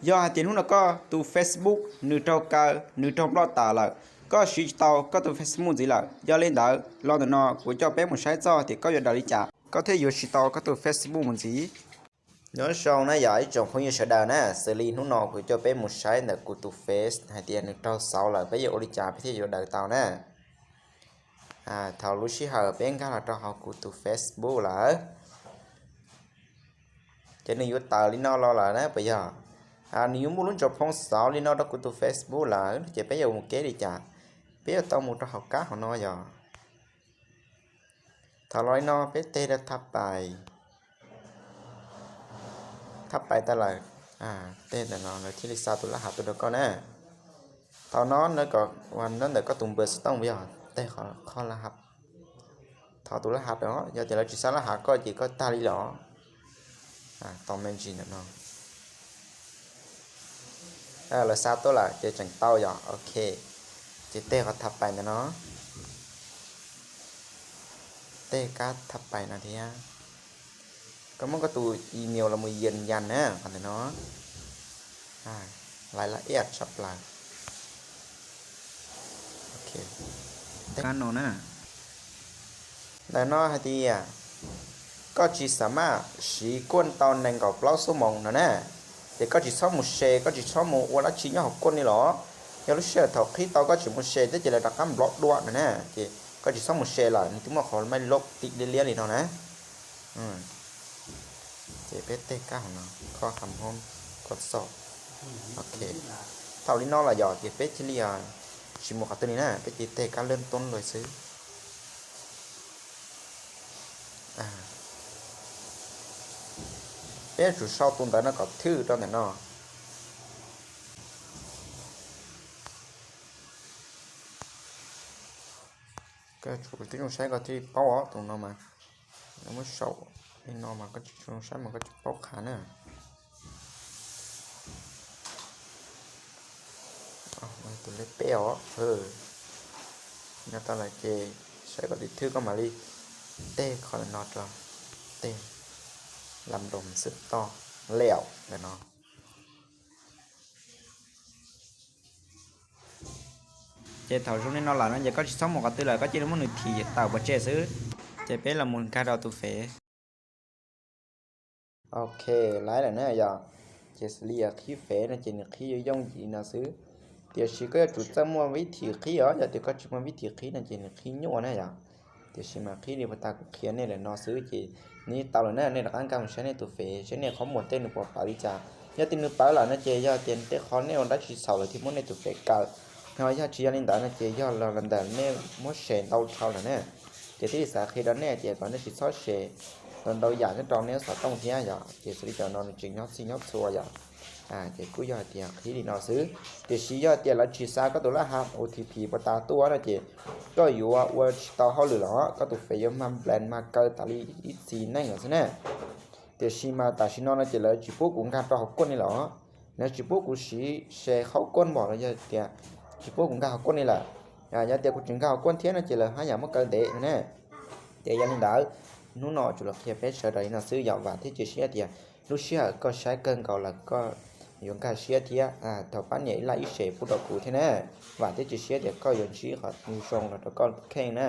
Yog hais tias hnub no koj tus Facebook nws raug kaw, nws raug block tas lawm, koj siv tsis tau koj tus Facebook ntxiv lawm, yog li ntawd los ntawm no kuv coj peb mus saib txog tias koj yuav daws li cas koj thiaj yuav siv tau koj tus Facebook mus ntxiv. Nyob zoo na yog ib tsoom phooj ywg sawv daws na, xws li hnub no kuv coj peb mus saib ntawm kuv tus Face hais tias nws raug xauv lawm peb yuav ua li cas peb thiaj yuav daws tau na. Thaum lub sij hawm peb nkag los rau hauv kuv tus Facebook lawm, ces nws yuav tawm li no los lawm na puas yog? Nws yuav muaj lub ntsos phoo xauv li no rau kuv tus Facebook lawm ces peb yuav mus kev li cas? Peb yuav tau mus rau hauv kab hauv no yog. Thaum los li no peb teg rau thaj pais, thaj pais tas lawm, teg ntawm no lawv thiaj li xa tus laj hav tuaj rau koj na. Thaum no kom ua ntawm koj tus npawb xov tooj yog teg qhov laj hav. Thov tus laj hav rau, yog tias lawv tsis xa laj hav koj ces koj tag li los. Tau me ntsis ntawm no, lawv xa tuaj lawm ces tseem tau yog ok. Ces teg qhov thaj pais ntawm no, teg kab thaj pais no thiab. Koj muab koj tus email los mus yws yas na qhov ntawm no, lais laj iaj tshaj plaws. Ntawm no hais tias koj tsis xa maj siv kuaj tau nees nkaum plaub xuab moos no na, ces koj tsis txhob mus se, koj tsis txhob mus ua dab tsi nyob hauv kuaj li los. Yog lub sij hawm thaum qhib tau koj tsis mus se thiab ces lawv rov qab nplob dua no na, ces koj tsis txhob mus se lawm, nws twb muaj qhov maj lob tim liab liab li no na. Ces peb teg kab hauv no, koj xam hoob koj xoj. Ok, thaum li no los yog ces peb thiaj li tsis mus qhov twg li na, peb cia li teg kab lwb toob lawm xwb. Peb yuav tsum sau tus ntawv no kom thwj rau ntawm no. Koj tsum saib koj thiaj li paub os, tus no mas muab sau li no mas koj tsis saib mas koj tsis paub qha na. Tus lej peb os, nyob tau lawm ces saib kom tus thwj koj mam li teg qhov no rau, teg lam nroos xwb toj lawm ntawm no. Ces thaum zoo li no lawm no ces koj tsis txhob mus qhov twg lawm, koj cia li muab nws thim tawm pov tseg xwb. Ces peb los mus nkag rau tus Fev. Ok, laib lawm na yog. Ces xws li qhib Fev no ces nws qhib yooj yim li no xwb. Tiam sis koj yuav tsum txawj muaj vib thim qhib os, yog tias koj tsis muaj vib thim qhib no ces nws qhib nyuaj na yog. Tiam sis mas qhib li puag ta kuv qhia nej lawm no xwb ces nws tau lawm na, nej rov qab nkag mus saib nej tus Fev seb nej qhov muag tej nws puas pawv li cas. Yog tias nws pawv lawm no ces yog tias tej qhov nej ua dab tsi xaus lawv thiaj muab nej tus Fev kaw. Ho yog tsis yog li ntawd no ces yog los ntawm nej muab share ntau dhau lawm na. Ces thiaj li xav qhia rau nej tias kom nej tsis txhob share ntau ntau yam nyob rau nej lub xov tooj thiab yog. Ces xws li cov no nws tseem nyob txhij nyob txhua yog. Ces kuj yog hais tias qhib li no xwb. Tiam sis yog tias lawv tsis xa koj tus laj hav O T P puag ta tuaj no ces koj yuav ua tsis tau hauj lwm los koj tus Fev yuav mag blank mag kaw tas li ib txhis neej lawm xwb na. Tiam sis mas tam sim no no ces lawv tsis pub kuv nkag rau hauv kuaj li los. Lawv tsis pub kuv siv share hauv kuaj npaum los yog tias tsis pub kuv nkag hauv kuaj li lawm. Yog tias kuv tseem nkag hauv kuaj thiab no ces lawv haj yam muab kaw ntev no na. Ces yog li ntawd, hnub no tsuas los qhia peb sawv daws li no xwb yog. Vam thiab cia siab tias lub sij hawm koj saib kawg nkaus lawm koj yuav nkag siab thiab thaum pab niam ib laj ib sem pub rau kuv thiab na. Vam thiab cia siab tias koj yuav ntsib qhov zoo los rau koj kheej na.